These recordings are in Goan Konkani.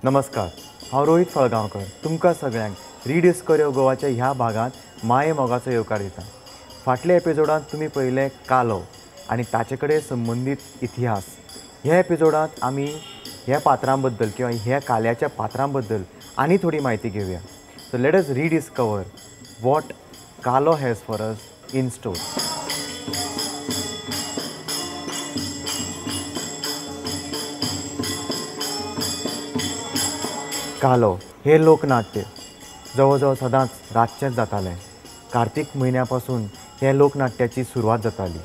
नमस्कार, हांव रोहित फळगांवकर तुमकां सगळ्यांक रिडिस्कवर गोवाच्या ह्या भागांत माये मोगाचो येवकार दिता. फाटल्या एपिसोडांत तुमी पळयलें कालो आनी ताचे कडेन संबंदीत इतिहास. ह्या एपिसोडांत आमी ह्या पात्रां बद्दल किंवा ह्या काल्याच्या पात्रां बद्दल आनी थोडी म्हायती घेवया. So let us rediscover what Kalo has for us in store. कालो हे लोकनाट्य जवळ जवळ सदांच रातचेंच जातालें. कार्तीक म्हयन्या पासून ह्या लोकनाट्याची सुरवात जाताली.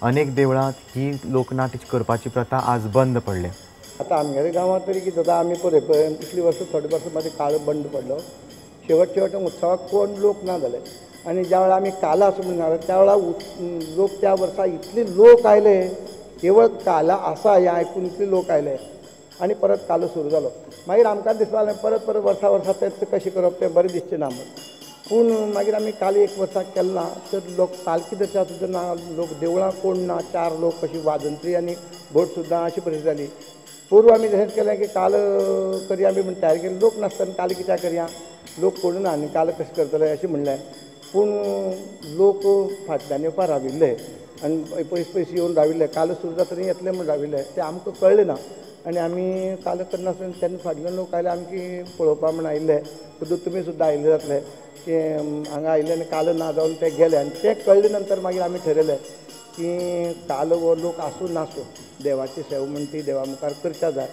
अनेक देवळांत ही लोकनाट्य करपाची प्रथा आज बंद पडल्या. आतां आमगेल्या गांवांत तरी कितें जाता, आमी पळय पळय इतलीं वर्सां थोडे वर्सां मागीर कालो बंद पडलो. शेवट शेवट उत्सवाक कोण लोक ना जाले आनी ज्या वेळार आमी कालो आसा म्हणून त्या वेळार लोक त्या वर्सा इतले लोक आयले, केवळ कालो आसा हें आयकून इतले लोक आयले आनी परत कालो सुरू जालो. मागीर आमकां दिसपाक लागलें परत परत वर्सा वर्सा तेंच कशें करप तें बरें दिसचें ना म्हूण. पूण मागीर आमी कालो एक वर्सा केलो ना तर लोक पालखी दर्शा सुद्दां ना, लोक देवळां कोण ना, चार लोक कशी वाजंत्री आनी भट सुद्दां अशी परिस्थिती जाली. पोरूं आमी तशेंच केलें की कालो करया आमी म्हूण तयार केली. लोक नासतना कालो कित्याक करया, लोक कोण ना आनी कालो कशें करतले अशें म्हणलें. पूण लोक फाटल्यान येवपाक राविल्ले आनी पयस पयस येवन राविल्ले, कालो सुरू जातरी येतले म्हूण राविल्ले, तें आमकां कळ्ळें ना. आनी आमी कालो करनासतना तेन्ना फाटल्यान लोक आयले आमची पळोवपा म्हूण आयिल्ले, सुद्दां तुमी सुद्दां आयिल्ले जातले की हांगा आयिल्ले आनी कालो ना जावन ते गेले. आनी तें कळ्ळे नंतर मागीर आमी ठरयलें की कालो हो लोक आसूं नासूं देवाची सेवा म्हण ती देवा मुखार करच्या जाय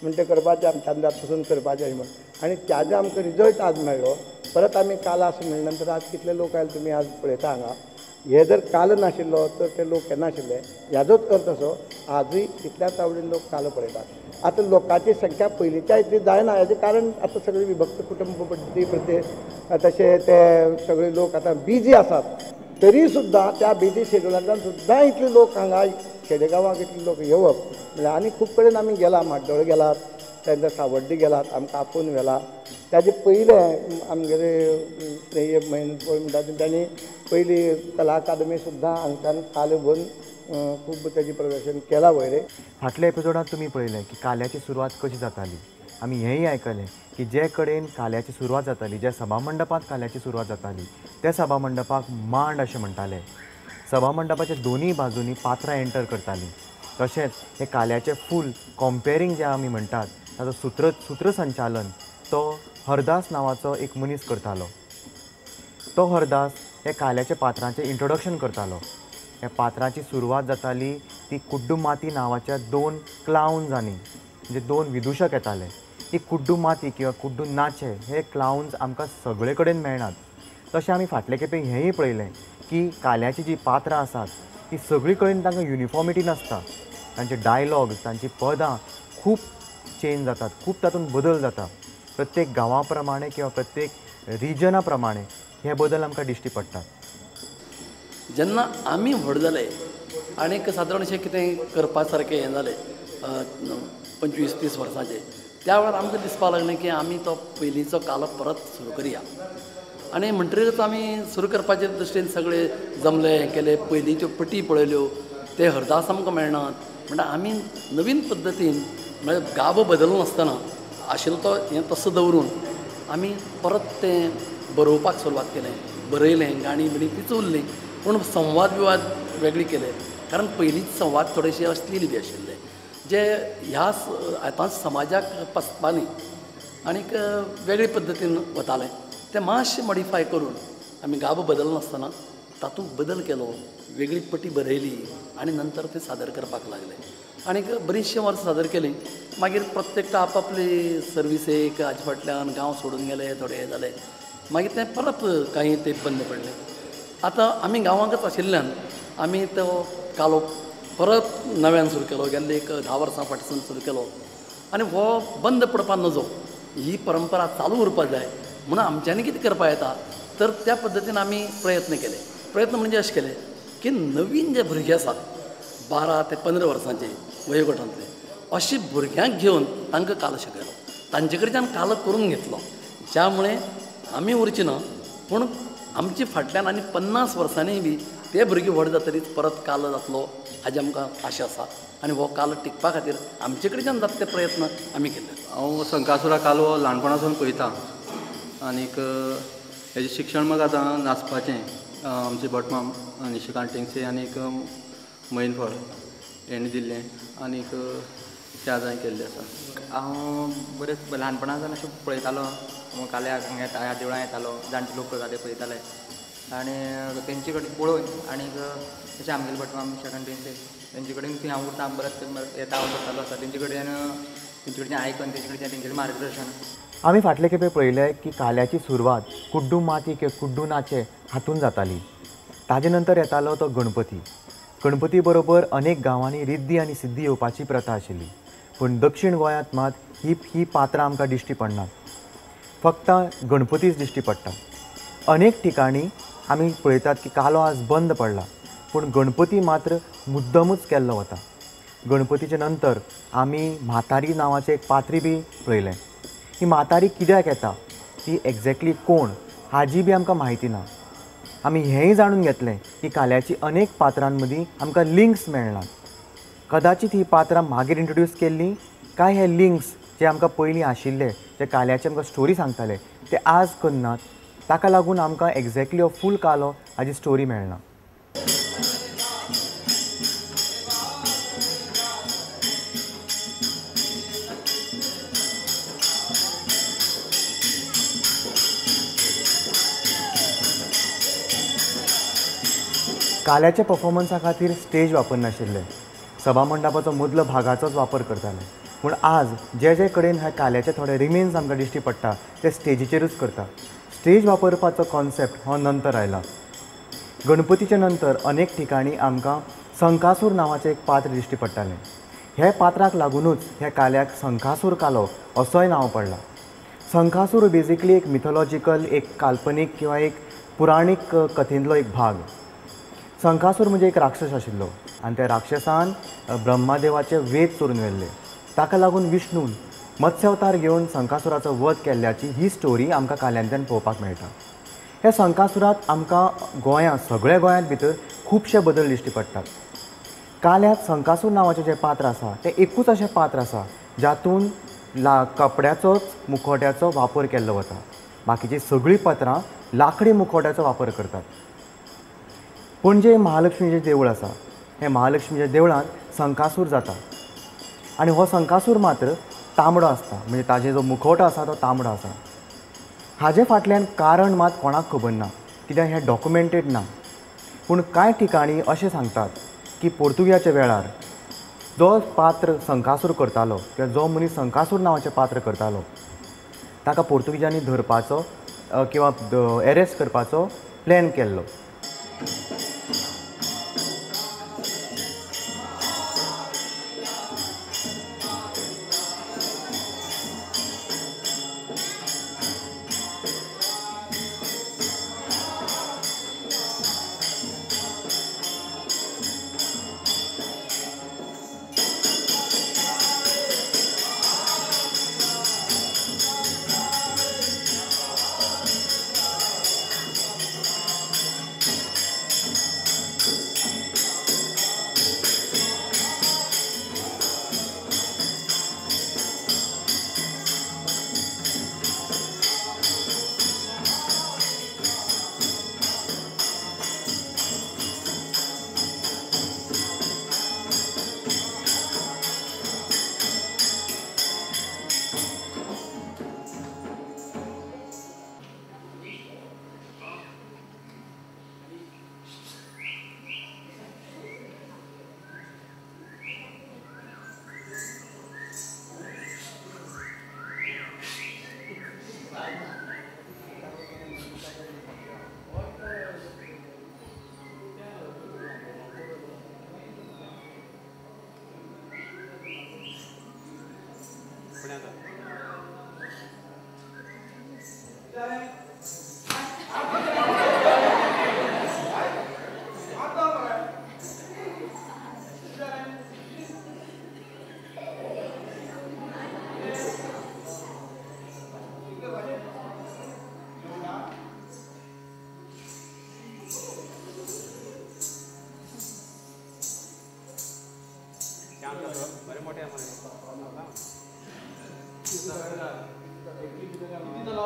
म्हण तें करपाचें आमच्या अंदाज पसून करपाचें अशें म्हण. आनी ताजो आमकां रिजल्ट आज मेळ्ळो. परत आमी कालो आसा म्हणले नंतर आज कितले लोक आयले तुमी आज पळयता हांगा. हे जर कालो नाशिल्लो तर ते लोक येनाशिल्ले. ह्याजोच अर्थ असो आजूय तितल्याच आवडीन लोक कालो पळयतात. आतां लोकांची संख्या पयलींच्या इतली जायना, हाजें कारण आतां सगळी विभक्त कुटुंब पद्दती प्रति तशें ते सगळे लोक आतां बिजी आसात. तरी सुद्दां त्या बिजी शेड्युलांतल्यान सुद्दां इतले लोक हांगा खेडेगांवाक इतले लोक येवप म्हणल्यार आनी खूब कडेन आमी गेला, म्हाड्डोळ गेलात, तेन्ना सावड्डी गेलात, आमकां आपोवन व्हेला. ताजे पयलें आमगेले म्हणटा तांणी पयली कला अकादमी सुद्दां हांगच्यान कालो घेवन खूब ताजें प्रदर्शन केलां वयर. फाटल्या एपिसोडांत तुमी पळयलें की काल्याची सुरवात कशी जाताली. आमी हेंय आयकलें की जे कडेन काल्याची सुरवात जाताली, ज्या सभामंडपांत काल्याची सुरवात जाताली त्या सभामंडपाक मांड अशें म्हणटाले. सभामंडपाच्या दोनूय बाजूंनी पात्रां एंटर करतालीं. तशेंच हें काल्याचें फूल कॉम्पेरींग जें आमी म्हणटात ताचो सूत्रसंचालन तो हरदास नांवाचो एक मनीस करतालो. तो हरदास हे काल्याच्या पात्रांचें इंट्रोडक्शन करतालो. ह्या पात्रांची सुरवात जाताली ती कुड्डुमाती नांवाच्या दोन क्लाउन्सांनी, म्हणजे दोन विदुशक येताले. ती कुड्डुमाती किंवा कुड्डू नाचे हे क्लाउन्स आमकां सगळे कडेन मेळनात. तशें आमी फाटले खेपे हेंय पळयलें की काल्याचीं जीं पात्रां आसात ती सगळी कडेन तांकां युनिफॉर्मिटी नासता. तांचे डायलॉग्स, तांचीं पदां खूब चेंज जातात, खूब तातूंत बदल जाता. प्रत्येक गांवा प्रमाणे किंवा प्रत्येक रिजना प्रमाणे हे बदल आमकां दिश्टी पडटात. जेन्ना आमी व्हड जाले आनीक सादारण अशें कितें करपा सारकें हें जालें 25-30 वर्सांचें, त्या वेळार आमकां दिसपाक लागलें की आमी तो पयलींचो कालो परत सुरू करया. आनी म्हणटरीच आमी सुरू करपाचे दृश्टीन सगळे जमले, हें केलें, पयलींच्यो पटी पळयल्यो, ते हरदास आमकां मेळनात म्हणटा आमी नवीन पद्दतीन म्हळ्यार गाबो बदलनासतना आशिल्लो तो हें तसो दवरून आमी परत तें बरोवपाक सुरवात केलें. बरयलें, गाणी बिणी तीच उरली, पूण संवाद विवाद वेगळे केले, कारण पयलींच संवाद थोडेशे अश्लील बी आशिल्ले जे ह्या आतां समाजाक पसपा न्ही आनीक वेगळे पद्दतीन वताले. ते मातशें मॉडिफाय करून आमी गाबो बदलनासतना तातूंत बदल केलो, वेगळी पटी बरयली आनी नंतर ते सादर करपाक लागले. आनीक बरीचशीं वर्सां सादर केलीं. मागीर प्रत्येक आपआपली सर्विसेक हाजे फाटल्यान गांव सोडून गेले, थोडे हें जाले, मागीर तें परत कांय ते बंद पडलें. आतां आमी गांवांकच आशिल्ल्यान आमी तो कालो परत नव्यान सुरू केलो, गेल्ले एक 10 वर्सां फाटसून सुरू केलो. आनी हो बंद पडपा नजो, ही परंपरा चालू उरपा जाय म्हणून आमच्यांनी कितें करपा येता तर त्या पद्दतीन आमी प्रयत्न केले. प्रयत्न म्हणजे अशें केले की नवीन जे भुरगे आसात 12 ते 15 वर्सांचे वयोगटांतले, अशे भुरग्यांक घेवन तांकां कालो शिकयलो, तांचे कडच्यान कालो करून घेतलो, ज्यामुळे आमी उरची ना पूण आमचे फाटल्यान आनी 50 वर्सांनी बी ते भुरगे व्हड जातरीच परत कालो जातलो हाजी आमकां आशा आसा. आनी हो कालो टिकपा खातीर आमचे कडच्यान जाता ते प्रयत्न आमी केल्ले. हांव संकासुरा कालो ल्हानपणासून पळयता आनीक हेजें शिक्षण म्हाका आतां नाचपाचें आमचे भटमाम निशिकांत टेंगसे आनीक मयन फळ हेणी दिल्लें आनीक त्या हांवें केल्लें आसा. हांव बरें ल्हानपणासान अशें पळयतालो काल्याक हांगा येता ह्या देवळां येतालो, जाणटे लोक करता ते पळयताले आनी तेंचे कडेन पळोवन आनीक तशें आमगेले भटमाम निशाकांत टेंगसे तेंचे कडेन थंय हांव उरता, परत येता हांव करतालो आसा तेंचे कडेन, तेंचे कडच्यान आयकून तेंचे कडच्यान तेंगेलें मार्गदर्शन. आमी फाटले खेपे पळयलें की काल्याची सुरवात कुड्डू माती किंवा कुड्डू नाचे हातून जाताली. ताजे नंतर येतालो तो गणपती. गणपती बरोबर अनेक गांवांनी रिद्धी आनी सिद्धी येवपाची प्रथा आशिल्ली, पूण दक्षिण गोंयांत मात ही ही पात्रां आमकां दिश्टी पडनात, फक्त गणपतीच दिश्टी पडटा. अनेक ठिकाणी आमी पळयतात की कालो आज बंद पडला, पूण गणपती मात्र मुद्दमूच केल्लो वता. गणपतीचे नंतर आमी म्हातारी नांवाचें एक पात्री बी पळयलें. ही म्हातारी कित्याक येता, ती एग्जॅक्टली कोण हाजी बी आमकां म्हायती ना. आमी हेंय जाणून घेतलें की काल्याची अनेक पात्रांमदीं आमकां लिंक्स मेळनात. कदाचित ही पात्रां मागीर इंट्रोड्यूस केल्लीं काय हे लिंक्स जे आमकां पयलीं आशिल्ले, जे काल्याची आमकां स्टोरी सांगताले ते आज करनात, ताका लागून आमकां एग्जॅक्टली हो फूल कालो हाजी स्टोरी मेळना. काल्याच्या परफॉर्मन्सा खातीर स्टेज वापरनाशिल्ले, सभामंडपाचो मदलो भागाचोच वापर करताले. पूण आज जे जे कडेन ह्या काल्याचे थोडे रिमेन्स आमकां दिश्टी पडटा ते स्टेजीचेरूच करता. स्टेज वापरपाचो कॉन्सेप्ट हो नंतर आयला. गणपतीच्या नंतर अनेक ठिकाणी आमकां संकासूर नांवाचें एक पात्र दिश्टी पडटालें. हे पात्राक लागुनूच ह्या काल्याक संकासूर कालो असोय नांव पडला. संकासूर बेजिकली एक मिथोलॉजिकल, एक काल्पनीक किंवा एक पुराणीक कथेंतलो एक भाग. संकासूर म्हणजे एक राक्षस आशिल्लो आनी त्या राक्षसान ब्रह्मादेवाचे वेद चोरून व्हेल्ले. ताका लागून विष्णून मत्स्यावतार घेवन संकासुराचो वध केल्ल्याची ही स्टोरी आमकां काल्यांतल्यान पळोवपाक मेळटा. ह्या संकासुरांत आमकां गोंयांत, सगळ्या गोंयांत भितर खुबशे बदल दिश्टी पडटात. काल्यांत संकासूर नांवाचें जें पात्र आसा तें एकूच अशें पात्र आसा जातून कपड्याचोच मुखवट्याचो वापर केल्लो वता. बाकीचीं सगळीं पात्रां लाकडी मुखवट्याचो वापर करतात. पणजे महालक्ष्मीचें देवूळ आसा, हे महालक्ष्मीच्या देवळांत संकासूर जाता आनी हो संकासूर मात्र तांबडो आसता, म्हणजे ताजे जो मुखवटो आसा तो तांबडो आसा. हाजे फाटल्यान कारण मात कोणाक खबर ना, कित्याक हें डॉक्युमेंटेड ना. पूण कांय ठिकाणी अशें सांगतात की पोर्तुगीजाच्या वेळार जो पात्र संकासूर करतालो किंवा जो मनीस संकासूर नांवाचें पात्र करतालो ताका पोर्तुगीजांनी धरपाचो किंवा एरेस्ट करपाचो प्लॅन केल्लो.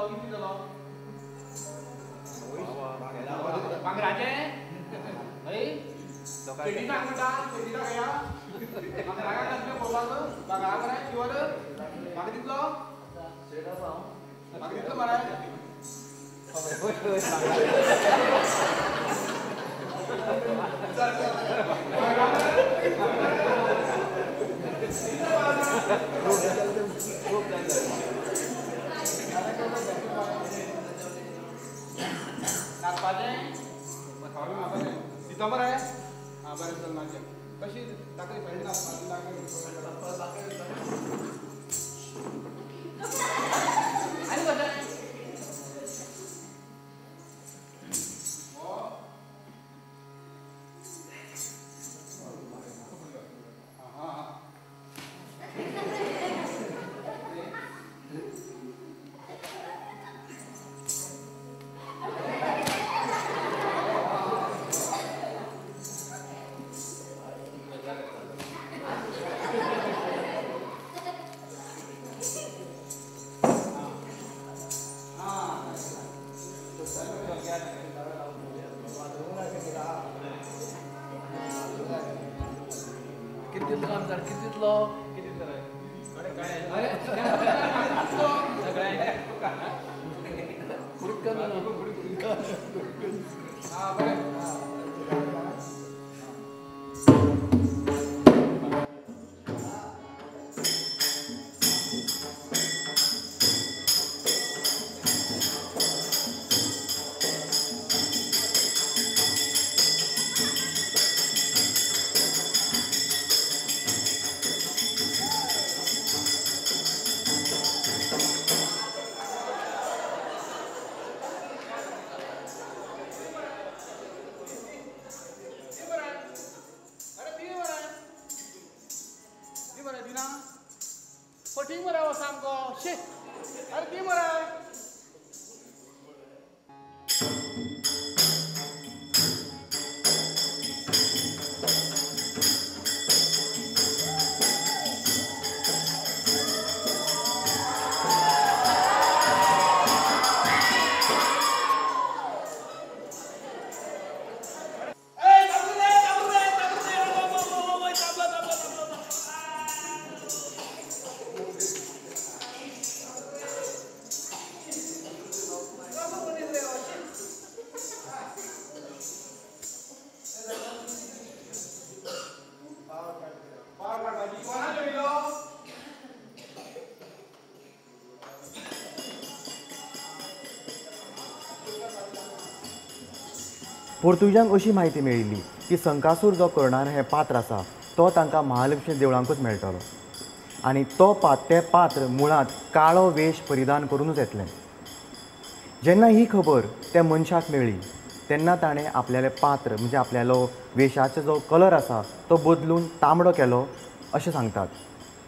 किती दितलो? भांगराचें? हय? पेटीसाक म्हणटा, पेटीसाक या. भांगराक घातलें पळोवपाक, भांगरा मरे प्युअर. म्हाका दितलो? म्हाका दितलो मरे? नाचपाचें? दिता मरे? आं बरें चल नाचया. कशी दाखय पळय नाचपाचें दाखय. आनी कशें? पोर्तुगीजांक अशी म्हायती मेळिल्ली की संकासूर जो करणार हें पात्र आसा तो तांकां महालक्ष्मी देवळांकूच मेळटलो आनी तो तें पात्र मुळांत काळो वेश परिधान करूनच येतलें. जेन्ना ही खबर त्या मनशाक मेळ्ळी तेन्ना ताणें आपल्यालें पात्र म्हणजे आपल्यालो वेशाचो जो कलर आसा तो बदलून तांबडो केलो अशें सांगतात.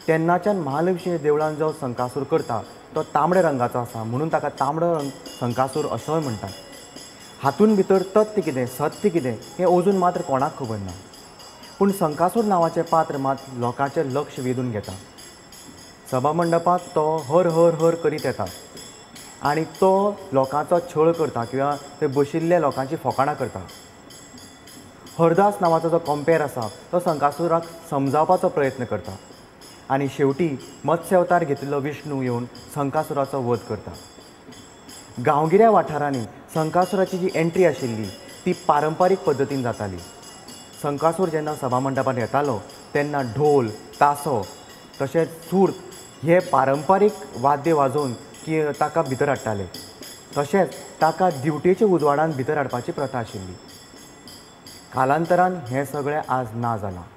तेन्नाच्यान महालक्ष्मी देवळान जो संकासूर करता तो तांबड्या रंगाचो आसा म्हणून ताका तांबडो रंग संकासूर असोय म्हणटात. हातून भितर तथ्य कितें सत्य कितें हें अजून मात्र कोणाक खबर ना, पूण संकासूर नांवाचें पात्र मात लोकांचें लक्ष वेधून घेता. सभामंडपांत तो हर हर हर करीत येता आनी तो लोकांचो छळ करता किंवा थंय बशिल्ल्या लोकांची फकाणां करता. हरदास नांवाचो जो कंपेर आसा तो संकासुराक समजावपाचो प्रयत्न करता आनी शेवटी मत्स्य अवतार घेतिल्लो विष्णू येवन संकासुराचो वध करता. गांवगिऱ्या वाठारांनी संकासुराची जी एंट्री आशिल्ली ती पारंपारीक पद्दतीन जाताली. संकासूर जेन्ना सभामंडपांत येतालो तेन्ना ढोल, तासो तशेंच सूर्त हे पारंपारीक वाद्य वाजोवन की ताका भितर हाडटाले. तशेंच ताका दिवटेच्या उजवाडान भितर हाडपाची प्रथा आशिल्ली. कालांतरान हें सगळें आज ना जालां.